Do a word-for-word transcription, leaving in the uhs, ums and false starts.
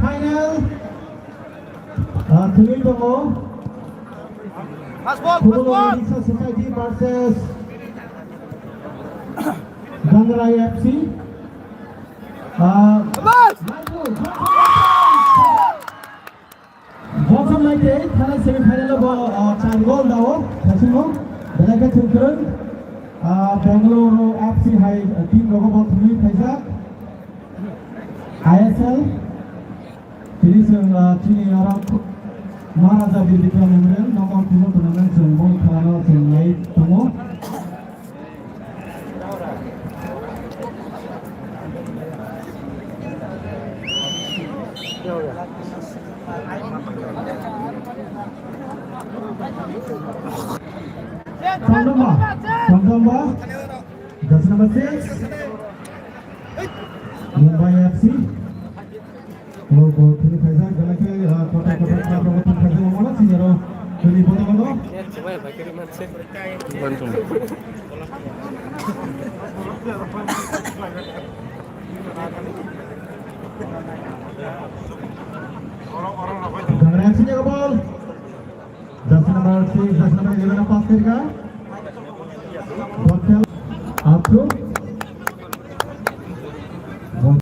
Final. Ah, tini tongo. Last ball, last Khumulwng ball. Riksa Society versus Gangarai F C. Ah, Bas! Johnson Maite, thani semi final o bo, ah, char goal dao, thasimo, belai khe thwngkwrwng, ah, Bangalore F C hai, ah, team rogo bo thwngwi phaijak. I S L, tini chwng, ah, chini oro Maharaja Bir Bikram Memorial Knockout Football Tournament chwng bo khelano chwng nai tongo. Phone number, phone number, jersey number six, Mumbai F C. O, o, tini phaijak, belai khe, ah, kotor, kotor, kotor, kotor phaijak, omo no sini aro, tini bono bono. Gangra F C ni ball. Jersey number six, jersey number eleven pass kiri ka. Ball up to.